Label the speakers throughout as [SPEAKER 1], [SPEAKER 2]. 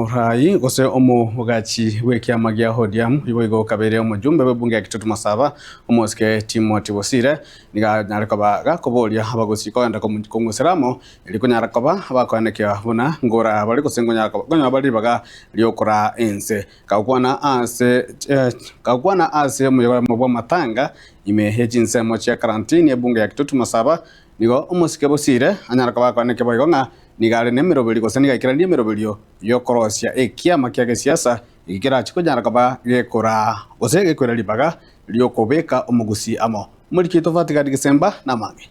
[SPEAKER 1] Omorai gose omogachi bw'ekiama gia ODM boigo kabere omojumbe bw'ebunge ya Kitutu Masaba omosike Timothy Bosire nigo anyare koba gakoboria abagusii kogenda kong'usera amo erio konyara koba bakoenekia buna ngora bare gose nkonyara koba nkonyora bare ribaga riokoraa ense. Gakwana ase gakwana ase omoyega bw'amatanga ime ye chinsemo chia karantini ebunge ya Kitutu Masaba nigo omosike Bosire anyare koba gakoenekia boigo ng'a Nigo are nemeroberio gose nigo aikeranirie emeroberio y'okorosia ekiama kia gesiasa eki kerache konyara koba gekoraa gose gekoira ribaga ri'okobeka omogusii amo. Omoriki oito Vatikani Gesemba namange.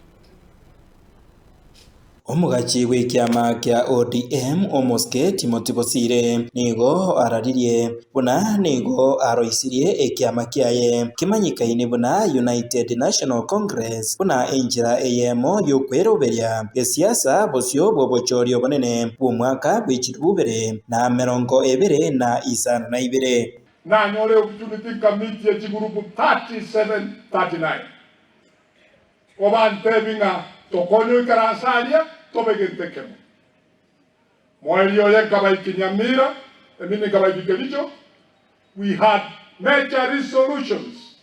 [SPEAKER 2] Omogachi bw'ekiama kia ODM Omosike Timothy Bosire nigo araririe buna nigo aroisirie ekiama kiaye kemanyekaine buna United National Congress buna enchera eyemo y'okweroberia gesiasa bosio bw'obochori obonene bw'omwaka bwe chilifu ibere na emerongo ebere na isano na ibere.
[SPEAKER 3] Nanyore opportunity nkameetie chigurupu 37, 39 kobantebi ng'a tokonye oikaranse aria tobe gento ekemo. Moerio oye nkabaiki Nyamira, emini nkabaiki Kericho, we had major resolutions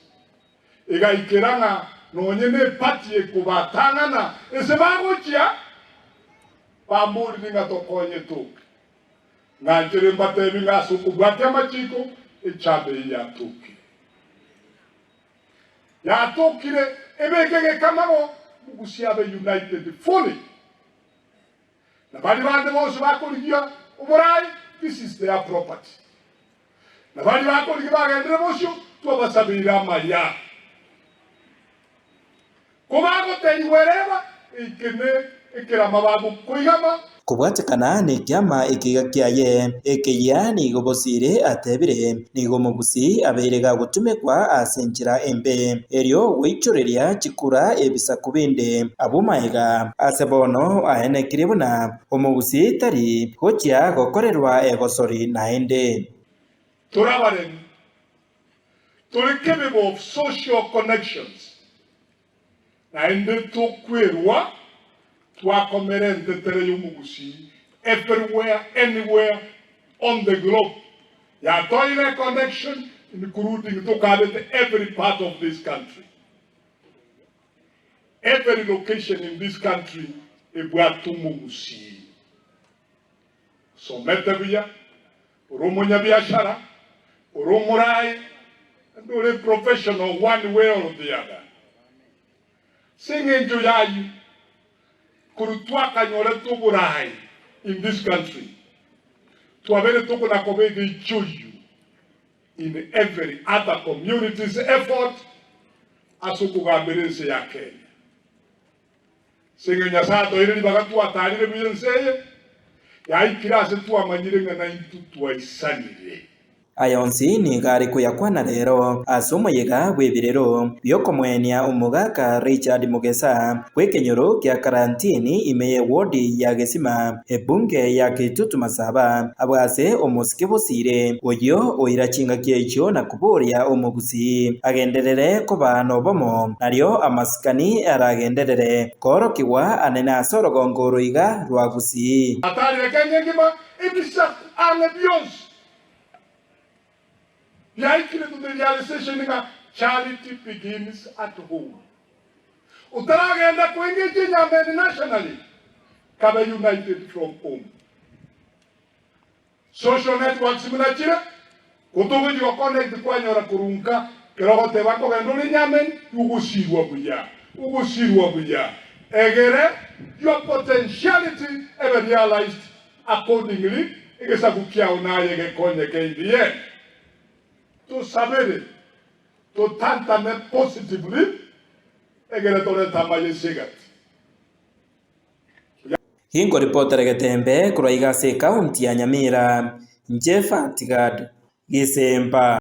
[SPEAKER 3] egaikera ng'a nonye ne party ekobatang'ana ase bagochia bamborire ng'a tokonye toke. Ng'anchere mbatebi ng'a ase okobwatia amachiko echando eye yatokire. Yatokire ebeke gekamago mogusie abe united fully. Na baria bande bonsi bakorigia oborai, this is their property. Na baria bakorigia bagenderere bosio, twabasabeire amaya. Kobagoterigwa ereba, eke ne ekerama bagokoigama.
[SPEAKER 2] Kobwatekana nekiama ekiga kiaye ekeyia nigo Bosire atebire, nigo omogusii abeire gagotumekwa ase enchera embe, erio goichoreria chikura ebisaku binde abwo maega. Ase bono aenekirie buna omogusii tari gochia gokorerwa egosori naende.
[SPEAKER 3] Tore abaremi, tore capable of social connections, Naende tokwerwa twakomera entetere y'omogusii everywhere anywhere on the globe yatoire econnection including tokabete every part of this country every location in this country ebwate omogusii somete buya ore omonyabiashara ore omoraai naende ore professional one way or the other. Ase eng'encho y'ayio, korwa twakanyorete oboraai in this country, twabeire tokona koba egeichorio in every other community's effort ase okogambera ense ya Kenya. Ase engencho Nyasae atoeire ribaga twatarire buya ense eye, yaikire ase twamanyire ng'a naintwe twaisanire.
[SPEAKER 2] Aya onsi nigo are koyakwana rero ase omoyega bw'ebirero bi'okomoenia omogaka Richard Mugesa bw'ekenyoro kia Karantini ime y'ewodi ya Gesima, ebunge ya Kitutu Masaba, abwo ase omosike Bosire, oyio oira chingaki echio na koboria omogusii agenderere koba nobomo nario amasikani aragenderere koorokigwa anene ase orogongo oro iga rwa Gusii.
[SPEAKER 3] Atarire Kenya engima, ebisaku ang'e bionsi biaikire to the realization ng'a charity begins at home. Otaragenda koengage enyama nationally, kabe united from home. Social networks buna chire, kotogochia goconnect kwanyora korwa nka kero ogoteba nkogenda ore nyameni ogosirwa buya ogosirwa buya egere your potentiality ebe realized accordingly egesaku kiao naye gekonyeke in the end. Tosabere totantane positively egere torete amaya ase egati.
[SPEAKER 2] Ginkoripotera Getembe korwa iga ase ekaunti ya Nyamira, inche Fatgad Gisemba.